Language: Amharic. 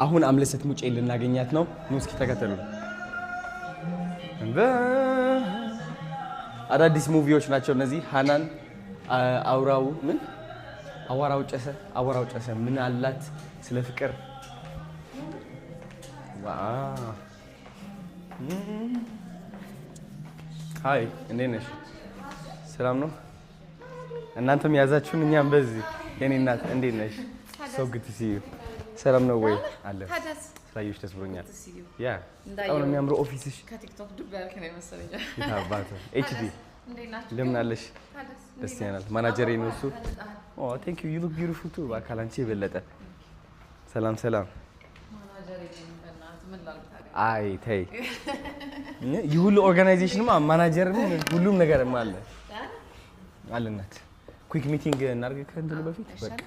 አሁን አምለሰት ሙጬ ልናገኛት ነው። ኑ እስኪ ተከተሉ። አዳዲስ movie ዎች ናቸው እነዚህ። ሃናን አውራው ምን አዋራው ጨሰ፣ አዋራው ጨሰ ምን አላት ስለ ፍቅር። Wow! Hi፣ እንዴት ነሽ? ሰላም ነው? እናንተም ያዛችሁን እኛም በዚህ። የኔ እናት እንዴት ነሽ? So good to see you። ሰላም ነው ወይ? አለ ስላየሁሽ ደስ ብሎኛል። Yeah፣ በጣም ነው የሚያምረው office ሽ። ከቲክቶክ ዱብ ያልክ ነው የመሰለኝ። የታባቱ HD እንደምን አለሽ? ደስ ይላል። ማናጀሬ ነው እሱ። Oh, thank you, you look beautiful too። በአካል አንቺ የበለጠ። ሰላም ሰላም። አይ ተይ፣ ይህ ሁሉ organization ማ ማናጀርም ሁሉም ነገርም አለ አለ። እናት quick meeting እናድርግ ከእንትኑ በፊት በቃ።